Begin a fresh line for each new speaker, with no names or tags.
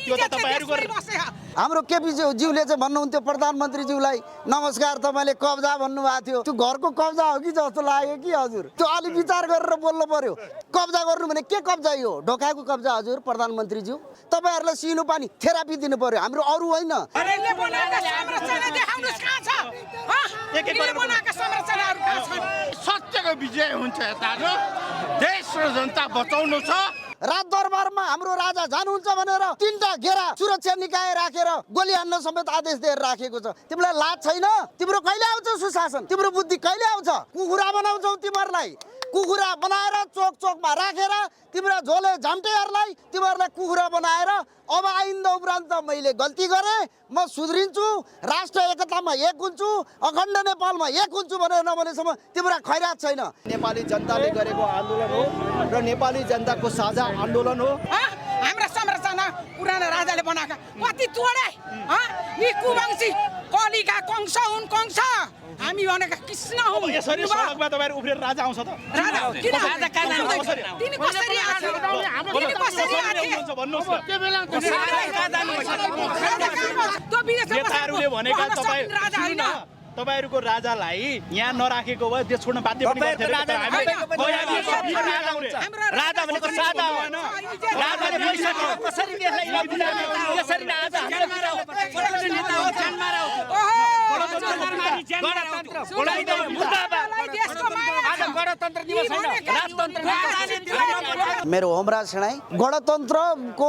त्यो त तपाईहरुको
हाम्रो केपी ज्यूले चाहिँ भन्नुहुन्थ्यो प्रधानमन्त्रीज्यूलाई नमस्कार तपाईले कब्जा भन्नुभएको थियो त्यो घरको कब्जा हो कि जस्तो लाग्यो कि हजुर त्यो अलि विचार गरेर बोल्नु पर्यो कब्जा गर्नु भने के कब्जा हो ढोकाको कब्जा हजुर प्रधानमन्त्रीज्यू तपाईहरुलाई सिनो पानी थेरापी दिनु पर्यो हाम्रो अरु होइन
सत्यको विजय हुन्छ यता देश र जनता बचाउनु छ
रात दरबारमा हाम्रो राजा जानुहुन्छ भनेर 3टा घेरा सुरक्षा निकाय राखेर गोली हान्न समेत आदेश दिएर राखेको छ तिमीलाई लाज छैन तिम्रो कहिले आउँछ सुशासन तिम्रो बुद्धि कहिले आउँछ कुखुरा बनाउँछौ तिमीहरुलाई कुखुरा बनाएर चोक चोकमा राखेर तिम्रो झोले झाम्टेहरुलाई तिमीहरुलाई कुखुरा बनाएर अब आइन्दा उपरान्त मैले गल्ती गरे म सुध्रिन्छु राष्ट्र एकतामा एक हुन्छु अखण्ड नेपालमा एक हुन्छु भनेर नभनेसम्म तिम्रो खैरात छैन नेपाली जनताले गरेको आन्दोलन हो र नेपाली जनताको साझा आन्दोलन हो
हाम्रो संरचना पुरानो राजाले बनाएका कति तोडे यी कुवंशी कलिका कंस हुन् कंस हामी भनेका कृष्ण हौ
यसरी सडकमा तपाईहरु उफ्रेर राजा आउँछ त
राजा किन राजा कहाँ जान्छ तिनी कसरी आछ तिनी कसरी आछ
भन्नुस् न के बेला
राजा कहाँ जानु त्यो विदेशमा
नेताहरूले भनेका राजा हैन तपाईहरुको राजालाई यहाँ नराखेको भए देश छोड्न बाध्य पनि गर्थ्यो
राजा भनेको सादा हो राजाले भनिसक्यो कसरी देशलाई यसरी आज हाम्रो नेता हो जन्मारा गणतन्त्र दिवस हैन राजतन्त्र
मेरो होमराज सेनाई गणतन्त्रको